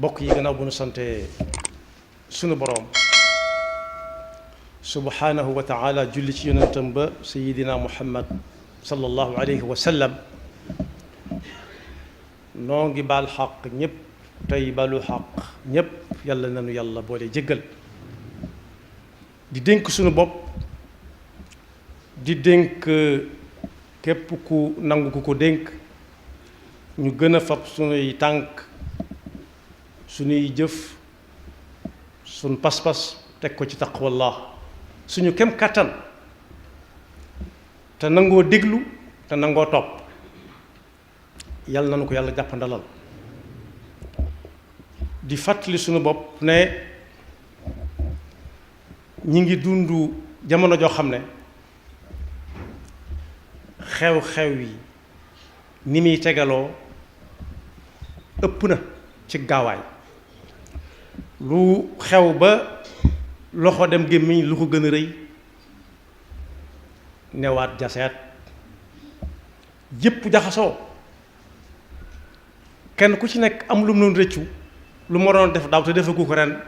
bokk yi gannaaw bu nu sante sunu boroom subhanahu wa taala julli ci yonentam ba sayidina muhammad sallallahu alayhi wa sallam noo ngi baal xaq ñépp tey balu xaq ñépp yàlla nanu yàlla boole jéggal di dénk sunu bopp di dénk képp ku nangu ku ko dénk ñu gën a fab sunuy tànk sunuy jëf sunu pas-pas teg ko ci taqwallah suñu kem kàttan te nangoo déglu te nangoo topp yàlla nanu ko yàlla jàppandalal di fàttali suñu bopp ne ñi ngi dund jamono joo xam ne xew-xew yi ni muy tegaloo ëpp na ci gaawaay lu xew ba loxo dem gémmiñ lu ko gën a rëy newaat jaseet yépp jaxasoo kenn ku ci nekk am lu mu doon rëccu lu ma doon def daaw te defagu ko ren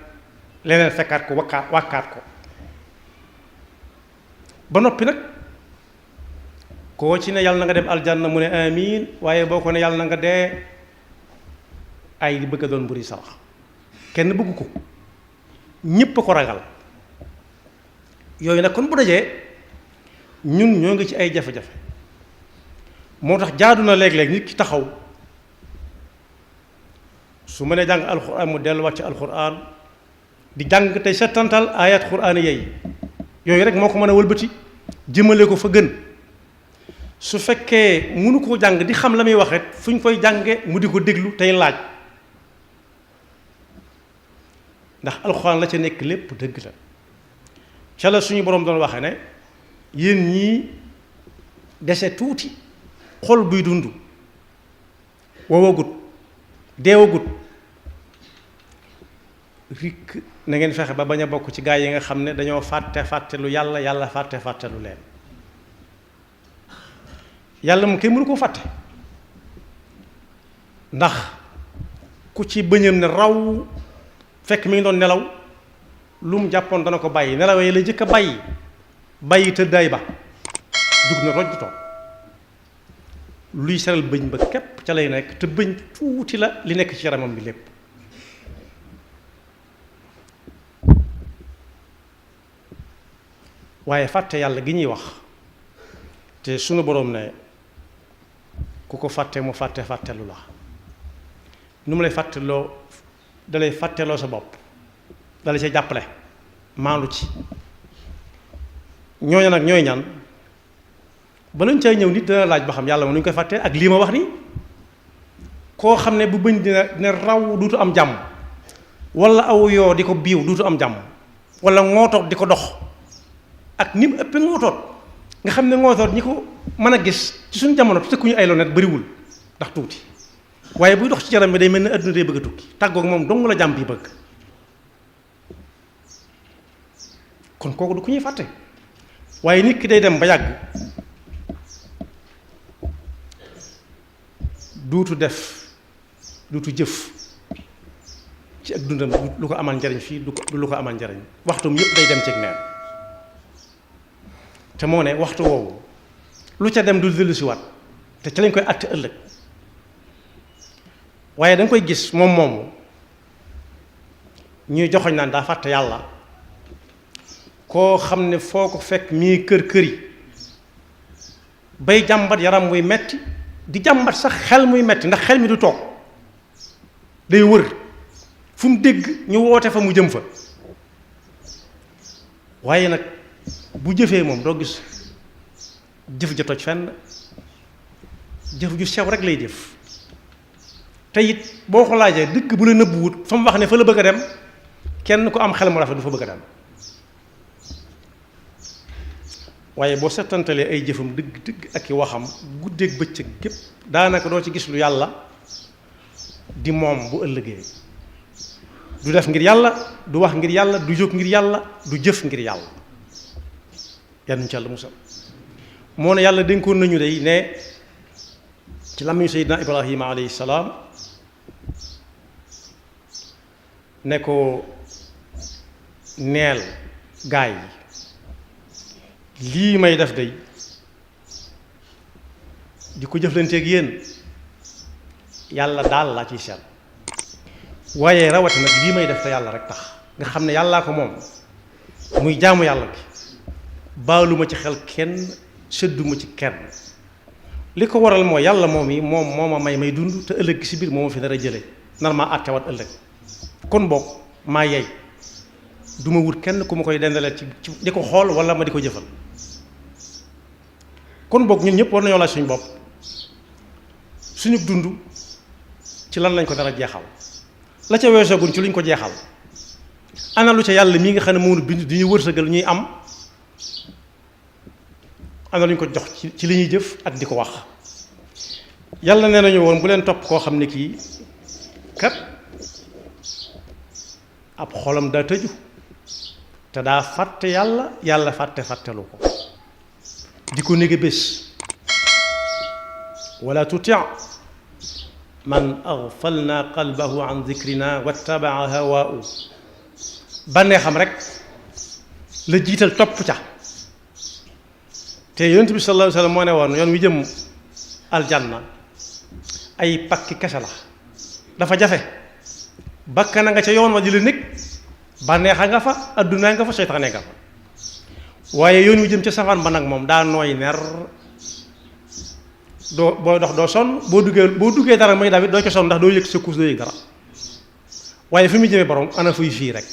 leneen fekkaat ko wàkkaat ko ba noppi nag koo ci ne yàlla na nga dem aljanna mu ne amiin waaye boo ko ne yàlla na nga dee ay di bëgg a doon mburi sarax kenn bëggu ko ñépp a ko ragal yooyu nag kon bu dajee ñun ñoo ngi ci ay jafe-jafe moo tax jaadu na léeg-léeg nit ki taxaw su mënee jàng alxuraan mu delluwaat ci alxuraan di jàng tey settantal ayat xuraan yeey yooyu rek moo ko mën a wëlbati jëmale ko fa gën su fekkee mënu koo jàng di xam la muy wax rek fu ñu koy jànge mu di ko déglu tey laaj ndax alxuraan la ca nekk lépp dëgg la ca la suñu boroom doon waxe ne yéen ñii dese tuuti xol buy dund wowagut deewagut rikk na ngeen fexe ba bañ a bokk ci gaa yi nga xam ne dañoo fàtte lu yàlla yàlla fàtte lu leen yàlla moom kenn mënu koo fàtte ndax ku ci bëñam ne raw fekk mi ngi doon nelaw lu mu jàppoon dana ko bàyyi nelaw yi la jëkk a bàyyi tëddaay ba jug na rojj toog luy seral bëñ ba képp ca lay nekk te bëñ tuuti la li nekk ci yaramam bi lépp waaye fàtte yàlla gi ñuy wax te sunu boroom ne ku ko fàtte mu fàttelu la nu mu lay fàtteloo dalay fàtteloo sa bopp dala ca jàppale maandu ci ñooñu nag ñooy ñaan ba lañ cay ñëw nit dina laaj ba xam yàlla moom nu ñu koy fàttee ak lii ma wax ni koo xam ne bu bëñ dina raw duutu am jàmm wala aw yoo di ko biiw duutu am jàmm wala ngootoot di ko dox ak ni mu ëppee ngootoot nga xam ne ngootoot ñi ko mën a gis ci suñu jamono te tëkkuñu ay lonet bariwul ndax tuuti waaye buy dox ci yaram bi day mel ne adduna day bëgg a tukki tàggoog moom dong la jàmm bi bëgg kon kooku du ku ñuy fàtte waaye nit ki day dem ba yàgg duutu jëf ci ak dundam lu ko amal njariñ fii du lu ko amal njariñ waxtum yépp day dem ci neen te moo ne waxtu woowu lu ca dem du dellu si waat te ci lañ koy àtte ëllëg waaye da nga koy gis moom moomu ñuy joxoñ naan daa fàtte yàlla koo xam ne foo ko fekk mii kër-këri bay jàmbat yaram muy metti di jàmbat sax xel muy metti ndax xel mi du toog day wër fu mu dégg ñu woote fa mu jëm fa waaye nag bu jëfee moom doo gis jëf ja toj fenn jëf ju sew rek lay jëf te it boo ko laajee dëkk bu la nëbbuwut fa mu wax ne fa la bëgg a dem kenn ku am xel mu rafet du fa bëgg a dem waaye boo settantalee ay jëfam dëgg ak i waxam guddeeg bëccëg gépp daanaka doo ci gis lu yàlla di moom bu ëllëgee du def ngir yàlla du wax ngir yàlla du jóg ngir yàlla du jëf ngir yàlla yàlla ci yàlla musal moo ne yàlla dénkoon nañu day ne ci làmmiñu Seydina Ibrahima alayhi salaam ne ko neel gaay yi lii may def day di ko jëflanteeg yéen yàlla daal laa ciy seet waaye rawati nag lii may def te yàlla rek tax nga xam ne yàllaa ko moom muy jaamu yàlla gi baaluma ci xel kenn sédduma ci kenn li ko waral mooy yàlla moom yi moom moo ma may dund te ëllëg si biir moo ma fi dara jële nar maa àttewaat ëllëg kon boog maa yey du ma wut kenn ku ma koy dendale ci di ko xool wala ma di ko jëfal kon boog ñun ñëpp war nañoo laaj suñu bopp suñu dund ci lan lañ ko dara jeexal la ca weesoogun ci luñ ko jeexal ana lu ca yàlla mii nga xam ne moo nu bind di ñu wërsëgal ñuy am ana luñ ko jox ci li ñuy jëf ak di ko wax yàlla nee nañu woon bu leen topp koo xam ne kii kat ab xolam daa tëju te daa fàtte yàlla fàttelu ko di ko nége bés wala tuti man aghfalna qalbahu an dhikrina wattabaa hawaa'u bannee xam rek la jiital topp ca te yonent bi sallallahu alayhi wa sallam moo ne woon yoon wi jëm aljanna ay pakki kese la dafa jafe bakka na nga ca yoon wa di la nekk bànneexa nga fa addunaa nga fa seytaane nga fa waaye yoon wi jëm ca safaan ba nag moom daa nooy ner doo booy dox doo sonn boo duggee dara may daal doo ca sonn ndax doo yëg sa course doo yëg dara waaye fi mu jëmee borom ana fuy fii rek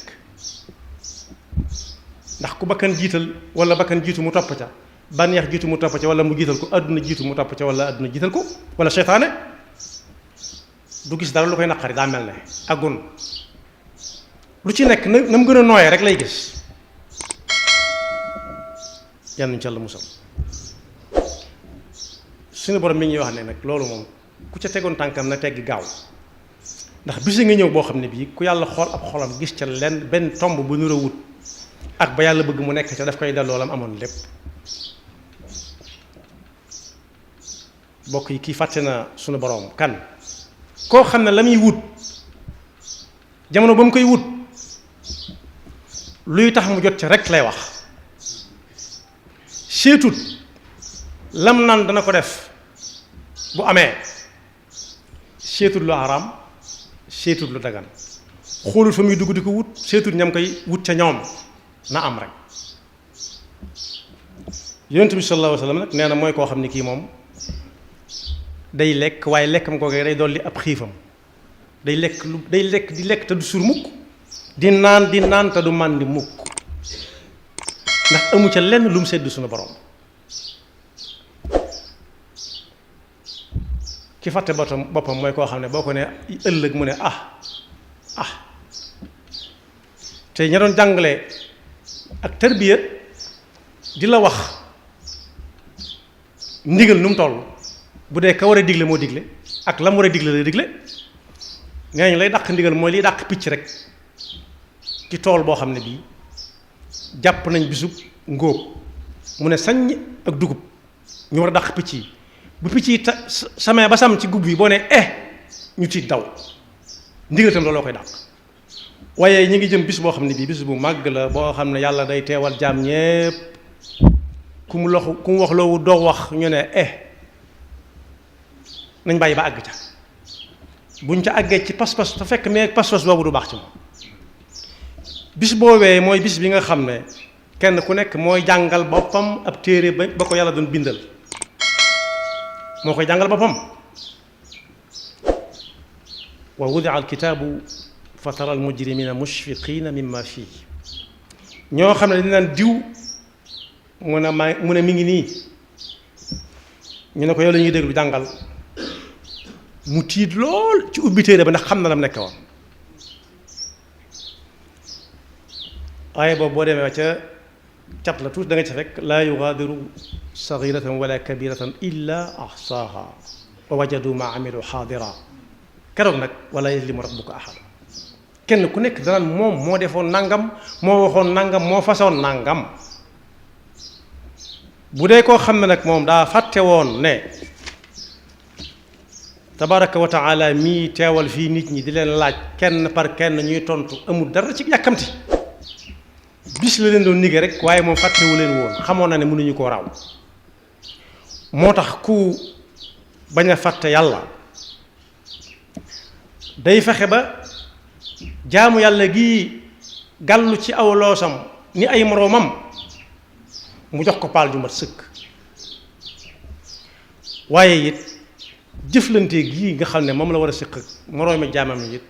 ndax ku bakkan jiital wala bakkan jiitu mu topp ca bànneex jiitu mu topp ca wala mu jiital ko adduna jiitu mu topp ca wala adduna jiital ko wala seytaane du gis dara lu koy naqari daa mel ne agun lu ci nekk na mu gën a nooyee rek lay gis yal nañu ca la musal suñu borom mi ngi wax ne nag loolu moom ku ca tegoon tànkam na teggi gaaw ndax bisi nga ñëw boo xam ne bii ku yàlla xool ab xolam gis ca lenn benn tomb bu nura wut ak ba yàlla bëgg mu nekk ca daf koy delloo lam amoon lépp bokk yi kii fàtte na suñu borom kan koo xam ne la muy wut jamono ba mu koy wut luy tax mu jot ca rek lay wax seetut lam naan dana ko def bu amee seetut lu araam seetut lu dagan xoolut fa muy dugg di ko wut seetut ñam koy wut ca ñoom na am rek yonent bi sallallahu alayhi wa sallam nag nee na mooy koo xam ne kii moom day lekk waaye lekkam googee day dolli ab xiifam day lekk di lekk te du sur mukk di naan te du màndi mukk ndax amu ca lenn lu mu sedd suñu borom ki fàtte boppam mooy koo xam ne boo ko ne ëllëg mu ne te ña doon jàngale ak tarbiya di la wax ndigal nu mu toll bu dee ka war a digle moo digle ak la mu war a digle lay digle nee nañ lay dàq ndigal mooy liy dàq picc rek ci tool boo xam ne bii jàpp nañ bisub ngóob mu ne saññ ak dugub ñu war a dàq picc yi bu picc yi samee ba sam ci gub bi boo ne ñu tiit daw ndigal tam looloo koy dàq waaye ñu ngi jëm bis boo xam ne bii bis bu màgg la boo xam ne yàlla day teewal jaam ñépp ku mu wax loowu doo wax ñu ne nañ bàyyi ba àgg ca buñ ca àggee ci pas-pas te fekk mais pas-pas boobu du baax ci moom bis boobee mooy bis bi nga xam ne kenn ku nekk mooy jàngal boppam ab téere ba ko yàlla doon bindal moo koy jàngal boppam wa wudia alkitaabu fa tara almujrimina mushfiqina mimma fii ñoo xam ne dinaan diw mu ne mi ngi nii ñu ne ko yow la ñuy déglu jàngal mu tiit lool ci ubbi téere ba ndax xam na la mu nekk woon waaye boobu boo demee ca cat la tuuti da nga ci fekk laa yugaadiru saghiratan wala kabiratan illa ahsaaha wa wajadu ma amilu xaadira keroog nag wala yazlimu rabbuka ahad kenn ku nekk danaan moom moo defoon nangam moo waxoon nangam moo façon nangam bu dee koo xam ne nag moom daa fàtte woon ne tabaraka wa taala mii teewal fii nit ñi di leen laaj kenn par kenn ñuy tontu amul dara ci yàkkamti bis la leen doon nige rek waaye moom fàttewu leen woon xamoon na ne mënuñu koo raw moo tax ku bañ a fàtte yàlla day fexe ba jaamu yàlla gi gàllu ci aw loosam ni ay moroomam mu jox ko paal ju mat sëkk waaye it jëflante gii nga xam ne moom la war a sëkk moroomi jaamam it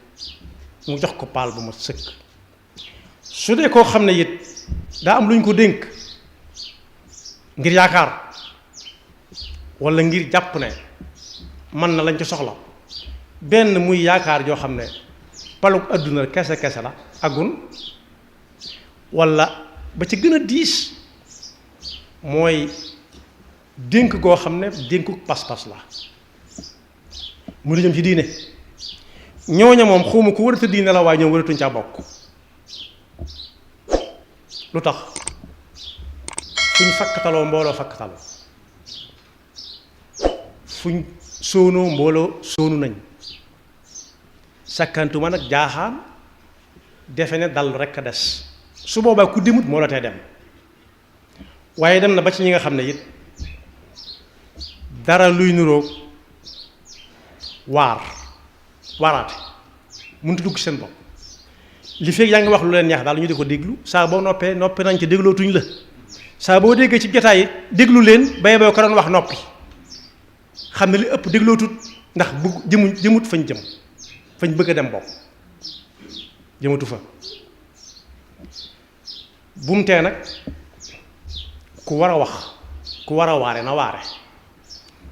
mu jox ko paal bu mat sëkk su dee koo xam ne it daa am lu ñu ko dénk ngir yaakaar walla ngir jàpp ne mën na lañ ci soxla benn muy yaakaar joo xam ne palug àdduna kese kese la agun walla ba ci gën a diis mooy dénk goo xam ne dénku pas-pas la mu di jëm ci diine ñooña moom xawma ko warata diine la waaye ñoom waratuñ caa bokk lu tax fuñ fakkataloo mbooloo fakkataloo fuñ sóonoo mbooloo sóonu nañ sakkantuma nag jaaxaan defe ne dal rekk a des su boobaa ku demut moo la tee dem waaye dem na ba ci ñi nga xam ne it dara luy niroog waaraate mënut a dugg seen bopp li fekk yaa ngi wax lu leen neex daal ñu di ko déglu saa boo noppee noppi nañ ci déglootuñ la saa boo déggee ci jotaay déglu leen bay boo ko doon wax noppi xam ne li ëpp déglootut ndax jëmut fañ jëm fañ bëgg a dem bopp jëmatu fa bumu tee nag ku war a wax ku war a waare na waare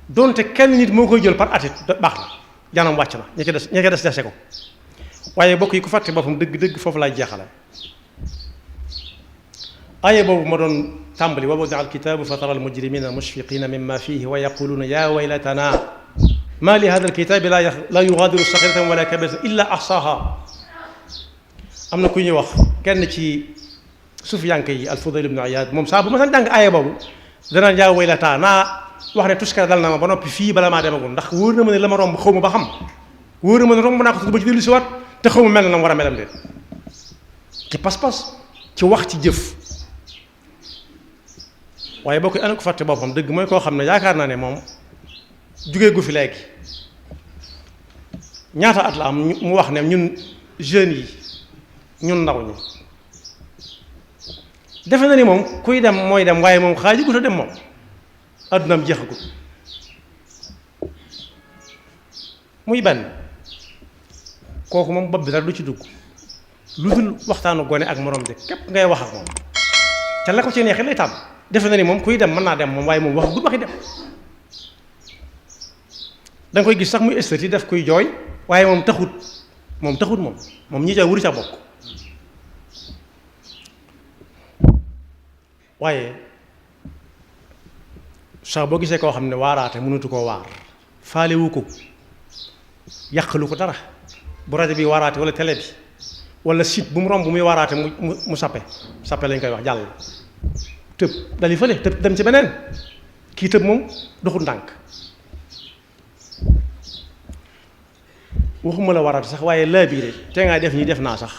donte kenn nit moo koy jël par atit baax na janam wàcc na ña ca des dese ko waaye bokk yi ku fàtte boppam dëgg foofu laay jeexale aaya boobu ma doon tàmbali wa wadi'a al-kitaabu fa tara al-mujrimina mushfiqina mimma fihi wa yaquluna ya waylatana ma li hada al-kitaabi la yughadiru saghiratan wala kabiratan illa ahsaha am na ku ñuy wax kenn ci sufiyanke yi al-Fudayl ibn Iyaad moom saa bu ma san jàng aaya boobu dana ya waylata naa wax ne tuskare dal na ma ba noppi fii bala maa demagul ndax wóor na ma ne la ma romb xaw ma ba xam wóor na ma ne romb naa ko tudd ba ci dellu si waat te xaw ma mel na mu war a melam de ci pas-pas ci wax ci jëf waaye boo koy ana ko fàtte boppam dëgg mooy koo xam ne yaakaar naa ne moom jugee gu fi léegi ñaata at la am mu wax ne ñun jeunes yi ñun ndaw ñi defe na ni moom kuy dem mooy dem waaye moom xaaji gu ta dem moom addunaam jeexagut muy benn kooku moom bopp bi dara du ci dugg lu dul waxtaanu gone ak morom de képp ngay wax ak moom te la ko ci neexee lay tàmm defe na ni moom kuy dem mën naa dem moom waaye moom wax gut waxi dem da nga koy gis sax muy estati def kuy jooy waaye moom taxut moom ñi ca wuri ca bokk waaye saa boo gisee koo xam ne waaraate mënatu koo waar faalewu ko yàqalu ko dara bu rajo bi waaraate wala télé bi wala site bu mu romb bu muy waaraate mu sappe lañ koy wax jàll tëb dali fële tëb dem ci beneen kii tëb moom doxul ndànk waxuma la waaraate sax waaye laa biire te ngaa def ñi def naa sax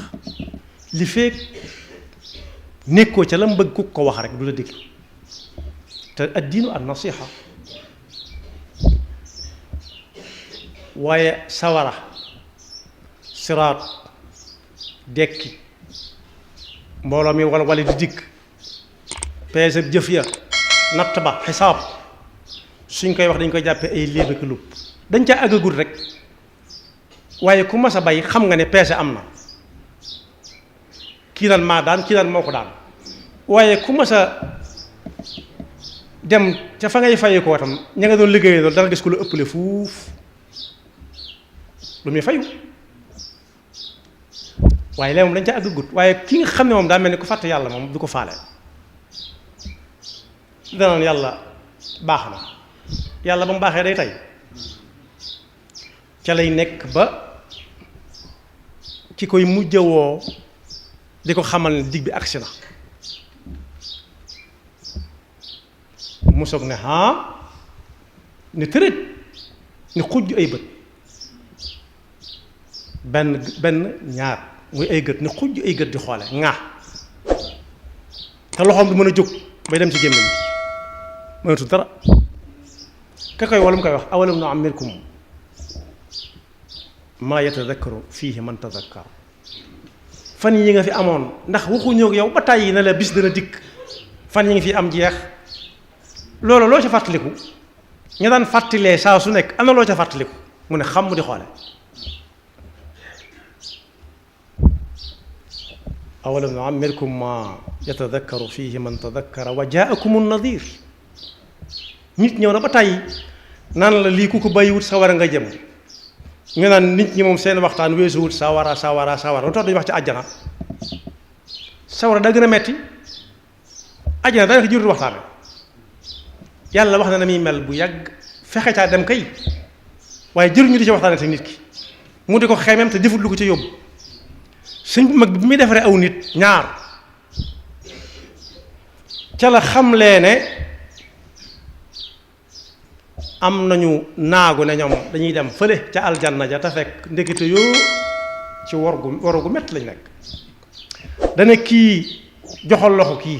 li feek nekkoo ca la mu bëgg ku ko wax rek du la déglu te addiinu an nasiha waaye sawara siraat dekki mbooloo mi wala di dikk peese jëf ya natt ba xisaab suñ koy wax dañ koy jàppee ay léeb ak lupp dañ ca àggagul rek waaye ku mas a bay xam nga ne peese am na kii naan maa daan kii naan moo ko daan waaye ku mas a dem ca fa ngay fayu koo tam ña nga doon liggéeyee loolu danga gis ku la ëppale fuuf lu muy fayu waaye léegi moom dañ ca àggagut waaye ki nga xam ne moom daa mel ni ku fàtte yàlla moom du ko faale danaan yàlla baax na yàlla ba mu baaxee day tey ca lay nekk ba ki koy mujjawoo di ko xamal ne dig bi agsi na mu soog ne ne tërët ni xujj ay bët benn ñaar muy ay gët ni xujj ay gët di xoole ŋaa te loxoom du mën a jóg bay dem ci gémmiñ mënatu dara ka koy wala mu koy wax awalam nu'ammirkum maa yatadakkaru fiihi man tadakkar fan yi nga fi amoon ndax waxuñoo ak yow ba tàyyi na la bis dana dikk fan yi nga fi am jeex loolu loo ca fàttaliku ña daan fàttalee saa su nekk am na loo ca fàttaliku mu ne xam mu di xoole awalam nu'ammirkum maa yatadakkaru fiihi man tadakkara wa jaa'akumu nadir nit ñëw na ba tàyyi naan la lii ku ko bàyyiwut sawara nga jëm ñu naan nit ñi moom seen waxtaan weesuwut sawara lu tax duñu wax ci àjjana sawara daa gën a metti àjjana daa nekk jurut waxtaane yàlla wax na muy mel bu yàgg fexe caa dem kay waaye jëruñu di ci waxtaane te nit ki mu di ko xeemeem te defut lu ko ci yóbbu sëñ bu mag bi muy defaree aw nit ñaar ca la xamlee ne am nañu naagu ne ñoom dañuy dem fële ca aljanna ja te fekk ndekete yoo ci waru gu mett lañ nekk dana kii joxal loxo kii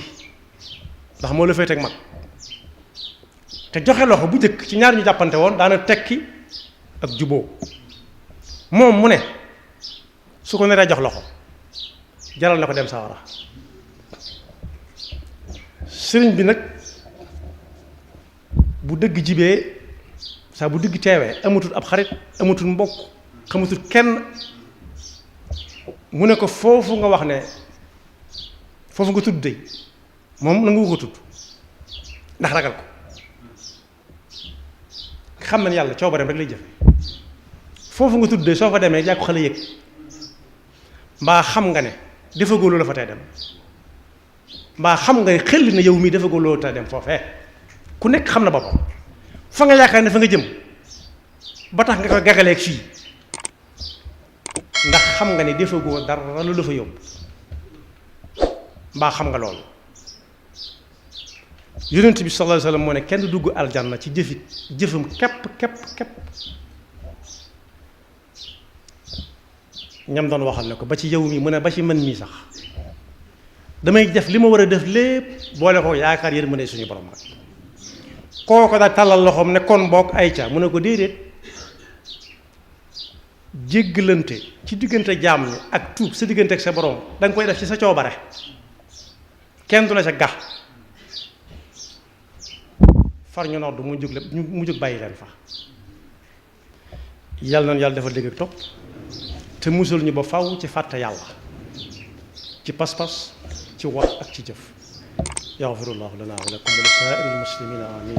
ndax moo la fay teg mag te joxe loxo bu njëkk ci ñaar ñu jàppante woon daana tekki ak juboo moom mu ne su ko neree jox loxo jaral na ko dem sawara sëriñ bi nag bu dëgg jibee saa bu dëgg teewee amatul ab xarit amatul mbokk xamatul kenn mu ne ko foofu nga wax ne foofu nga tudd dey moom na nga ko tudd ndax ragal ko xam na yàlla coobareem rek lay jëfe foofu nga tudd dey soo fa demee yaa ko xale yëg mbaa xam nga ne defagoo loo la fa tey dem mbaa xam nga ne xel na yow mii defagoo loo tey dem foofee ku nekk xam na boppam fa nga yaakaar ne fa nga jëm ba tax nga koy gagaleeg fii ndax xam nga ne defagoo dara lu la fa yóbbu mbaa xam nga loolu yonent bi sallallahu alayhi wasallam moo ne kenn dugg aljanna ci jëfam képp ñam doon waxal ne ko ba ci yow mi mu ne ba ci mën mii sax damay def li ma war a def lépp boole ko yaakaar yéen mën a suñu borom rek kooko daal tàllal loxoom ne kon bokk ay ca mu ne ko déedéet jéggalante ci diggante jaam ñi ak tuub sa diggante ak sa borom da nga koy def ci sa coobare kenn du la ca gax far ñu nodd mu jóg bàyyi leen fa yàlla na yàlla dafa dégg ak topp te musul ñu ba faw ci fàtte yàlla ci pas-pas ci wax ak ci jëf yaxfirullahu lana wa lakum wa li saa'iril muslimina amin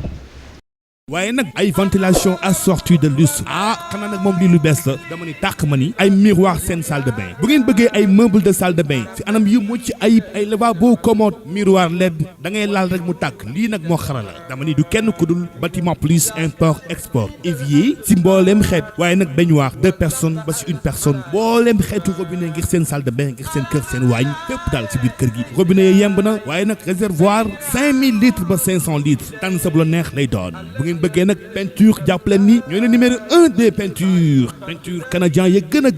waaye nag ay ventilation assortie de lustre xanaa nag moom lii lu bees la dama ni tàq ma ni ay miroir seen salle de bain bu ngeen bëggee ay meuble de salle de bain ci anam yu mucc ayib ay lavabo commode miroir LED da ngay laal rek mu tàkk lii nag moo xarala dama ni du kenn ku dul bâtiment plus import export évier si mbooleem xeet waaye nag baignoire 2 personnes ba si 1 personne mbooleem xeetu robinet ngir seen salle de bain ngir seen kër seen waañ fépp daal si biir kër gi robinet yi yemb na waaye nag réservoir 5000 litres ba 500 litres tànn sa bu la neex lay doon bëggee nag peinture jàpp leen ni ñooy ne numéro 1 des peintures peinture canadien ya gën a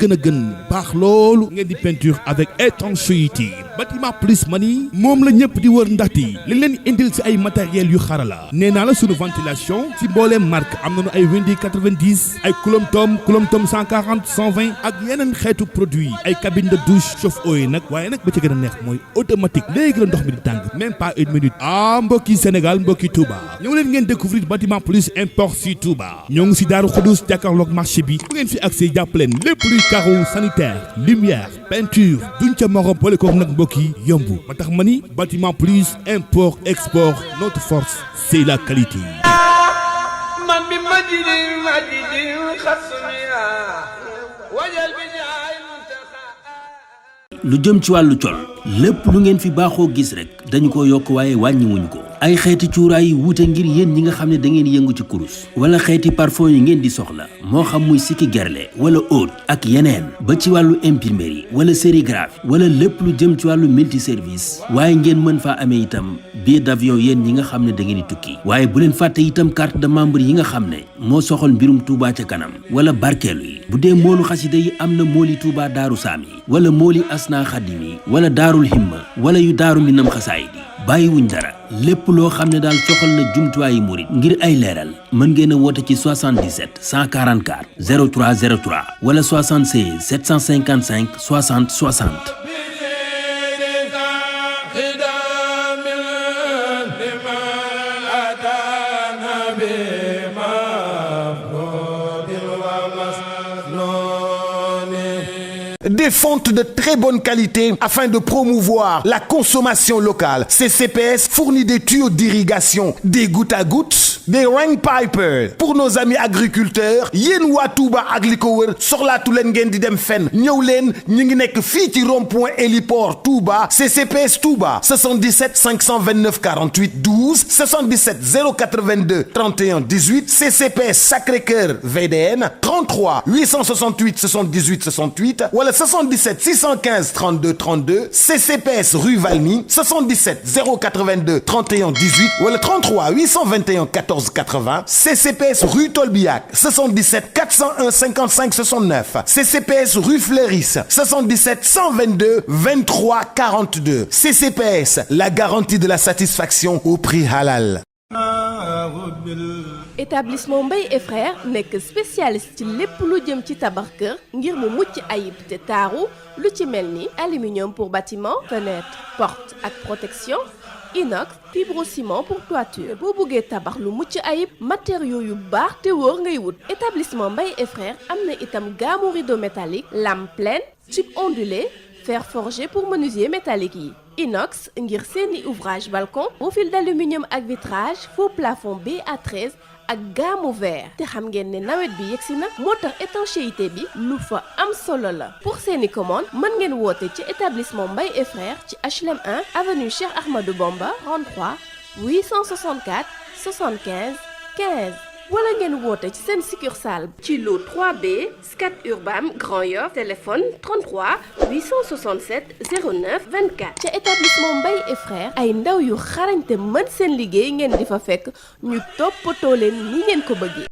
baax loolu ngeen di peinture avec étanchéité bâtiment plus mani moom la ñëpp di wër ndaxte li leen indil si ay matériels yu xarala nee naa la sunu ventilation si mbooleem marque am nañu ay Windi 90 ay Coulomb Tom 140 120 ak yeneen xeetu produit ay cabine de douche chauffe-eau yi nag waaye nag ba ci gën a neex mooy automatique léegi la ndox mi di tàng même pas 1 minute mbokki Sénégal mbokki Touba ñëw leen ngeen découvrir bâtiment plus import si Touba ñoo ngi si Daaru Xuddus jàkkaarloog marché bi bu ngeen fi accès jàpp leen lépp luy carreau sanitaire lumière peinture duñ ca morom boole ko nag mbokk yi yomb ba tax ma ni bâtiment plus import export notre force c'est la qualité. lu jëm ci wàllu col lépp lu ngeen fi baaxoo gis rek dañu ko yokk waaye wàññiwuñ ko ay xeeti cuuraay yu wuute ngir yéen ñi nga xam ne da ngeen yëngu ci kurus wala xeeti parfum yi ngeen di soxla moo xam muy sikki gerle wala oud ak yeneen ba ci wàllu imprimerie wala sérigraphie wala lépp lu jëm ci wàllu multi service waaye ngeen mën faa amee itam billet d'avion yéen ñi nga xam ne da ngeen di tukki waaye bu leen fàtte itam carte de membre yi nga xam ne moo soxal mbirum Touba ca kanam wala barkeelu yi bu dee moolu xasida yi am na mooli Touba daaru saam yi wala mooli asna xadim yi wala daarul himma wala yu daaru minam xasaayid yi bàyyiwuñ dara lépp loo xam ne daal soxal na jumtuwaayu murit ngir ay leeral mën ngeen a woote ci 77 144 0303 wala 76 755 60 60. Des fontes de très bonne qualité afin de promouvoir la consommation locale. CCPS fournit des tuyaux d'irrigation, des gouttes à gouttes, des rain pipers. Pour nos amis agriculteurs, yéen waa Touba ak li ko wër soxlaatu leen ngeen di dem fenn ñëw leen ñu ngi nekk fii ci rond-point héliport Touba. CCPS Touba 77 529 48 12 77 082 31 18 CCPS Sacré-Cœur VDN 33 868 78 68 wala 77 615 32 32 CCPS rue Valmy 77 082 31 18 wala 33 821 14 80 CCPS rue Tolbiac 77 401 55 69 CCPS rue Fleuris 77 122 23 42 CCPS, la garantie de la satisfaction au prix halal. Établissement Mbaye et frères nekk spécialiste ci lépp lu jëm ci tabax kër ngir mu mucc ayib te taaru lu ci mel ni aluminium pour bâtiment fenêtre porte ak protection inox fibrociment pour toiture boo bëggee tabax lu mucc ayib matériaux yu baax te wóor ngay wut. Établissement Mbaye et frères am na itam gamme rideau métallique lame pleine tube ondulé fer forgé pour menuisier métallique yi. Inox ngir seeni ouvrage balcon profil d'aluminium ak vitrage faux plafond BA13 ak gamme verre te xam ngeen ne nawet bi yegsi na moo tax étanchéité bi lu fa am solo la. Pour seeni commande mën ngeen woote ci établissement Mbaye et frères ci HLM 1 avenue Cheikh Ahmadou Bamba 33 864 75 15 wala ngeen woote ci seen succursale ci lot 3B Scat Urbam Grand Yoff téléphone 33 867 09 24 ca établissement Mbaye et frères ay ndaw yu xarañte mën seen liggéey ngeen di fa fekk ñu toppatoo leen ni ngeen ko bëggee.